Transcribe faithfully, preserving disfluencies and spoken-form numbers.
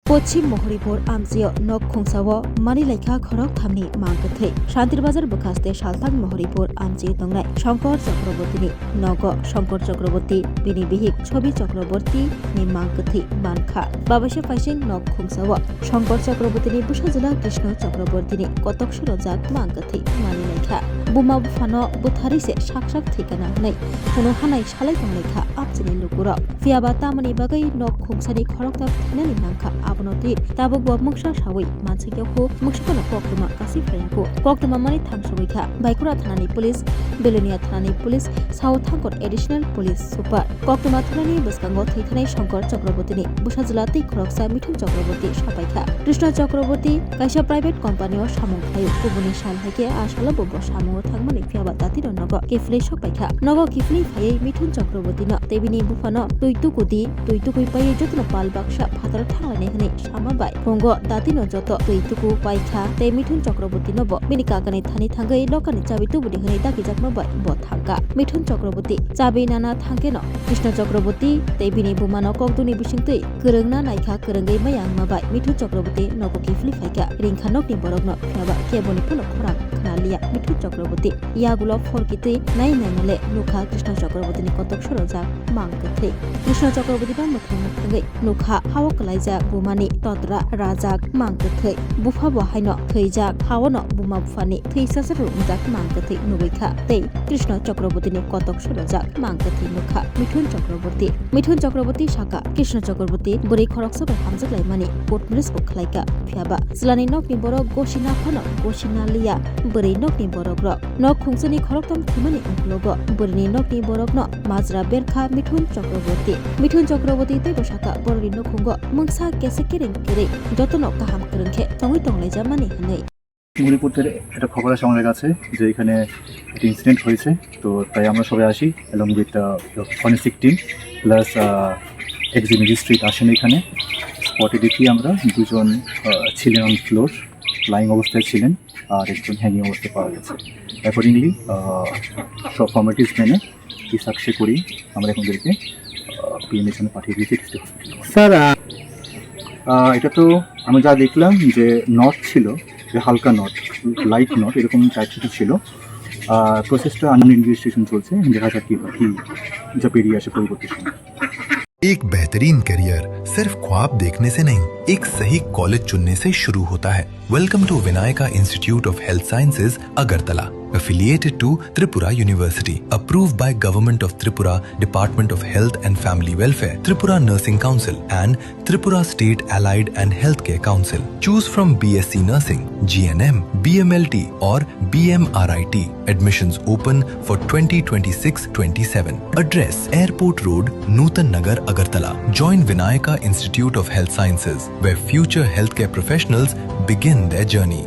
Pochim Mohoripur amchio nok khungsao manwi laikha khorok thamni mang kwthwi. Shantir Bazar bwkhaste salthang Mohoripur amchio tongnai Shankar Chakrabortini nogo Shankar Chakraborti, bini bihik Chhobi Chakraborti ni mang kwthwi mankha. Babaisa phaising nok khungsao Shankar Chakrabortini bwsajwla Krishna Chakrabortini kotok surojak mang kwthwi manwi laikha. Buma buphano butharwi se sak sak thwikana hwnwi hwnwi hanai salai tonglaikha amchini lukurok. Phiyaba tamoni bagwi nok khungsani khoroktham thinani nangkha, abono twi tabukbo mungsa sawi mansukya kho, mungsa phano koktwma kasi phaiyakho. Koktwma manwi thangsugwi kha Baikura thanani police, Belonia thanani police, South Thangkor additional police super. Koktwma thunani bwskango thwithanai Shankar Chakrabortini bwsajwla tei khoroksa Mithun Chakraborti sapaikha. Krishna Chakraborti kaisa private company-o samung khlaio, kubuni sal hai khe a salo bo bo samungo thangmani phiyaba datino nogo kiphilwi sokpaikha. Nogo kiphilwi phaiwi Mithun Chakrabortino tei bini buphano twi tukudi, twi tukui paiwi jotono pal baksa phataro thanglainai hwnwi sama bai phungo datino joto twi tuku paikha tei Mithun Chakrabortino bo bini kakani thani thangwi lokani chabi tubudi hwnwi dagijakma bai bo thangkha. Mithun Chakraborti chabi nana thangkeno Krishna Chakraborti tei bini bumano kokduni bisingtwi kwrwngna naikha, kwrwngwi maya wngma bai Mithun Chakraborti nogo kiphilwi phaikha. Ringkha nokni borokno, phiyaba keboni phano khorang khna liya Mithun Chakraborti. Yagulo phor kitwi nai naimale nukha Krishna Chakrabortini kotok surojak mang kwthwi. Krishna Chakraborti no mwthangna thangwi nukha hao kwlaijak bumani totra rajak mang kwthwi. Bupha bo haino thwijak, haono buma buphani thwi sasaro wngjak mang kwthwi nugwi kha tei Krishna Chakrabortini kotok surojak mang kwthwi nukha Mithun Chakraborti. Mithun Chakraborti saka Krishna Chakraborti bwrwi khoroksa bai hamjak laimani court marriage bo khlaikha, phiyaba chwlani nokni borok gosina phano gosina liya bwrwi nokni borok rok. Nok khungsani khoroktham thwimani uklogo bwrwini nokni borokno majra berkha Mithun Chakraborti. Mithun Chakraborti teibo saka borokni nukhungo mungsa kese kereng kwrwi jotono kaham kwrwng khe tongwi tonglaijamani hwnwi. মুরিপুর থেকে একটা খবর আসে আমাদের কাছে যে এখানে একটা ইনসিডেন্ট হয়েছে, তো তাই আমরা সবাই আসি along with forensic team plus exit magistrate আসেন এখানে। স্পটে দেখি আমরা দুজন আহ, ছিলেন অন ফ্লোর, লাইং অবস্থায় ছিলেন, আর একজন হ্যাঙ্গিং অবস্থায় পাওয়া গেছে। অ্যাকর্ডিংলি সব ফর্মালিটিস মেনে কি সাকসে করি আমরা এখন ওদেরকে পিএমএইচ এখানে পাঠিয়ে দিয়েছি ডিস্ট্রিক্ট হসপিটাল। স্যার, আহ, আহ, এটা তো আমি যা দেখলাম যে নট ছিল, যে হালকা নট, লাইট নট, এরকম টাইপ কিছু ছিল। আর প্রসেসটা আন্ডার ইনভেস্টিগেশন চলছে, দেখা যাক কি কি যা বেরিয়ে আসে পরবর্তী সময়। एक बेहतरीन करियर सिर्फ ख्वाब देखने से नहीं, एक सही कॉलेज चुनने से शुरू होता है। Welcome to Vinayaka Institute of Health Sciences, Agartala, affiliated to Tripura University, approved by Government of Tripura, Department of Health and Family Welfare, Tripura Nursing Council and Tripura State Allied and Healthcare Council. Choose from B S C Nursing, G N M, B M L T or B M R I T. Admissions open for twenty twenty-six twenty-seven. Address: Airport Road, Nutan Nagar, Agartala. Join Vinayaka Institute of Health Sciences, where future healthcare professionals begin their journey.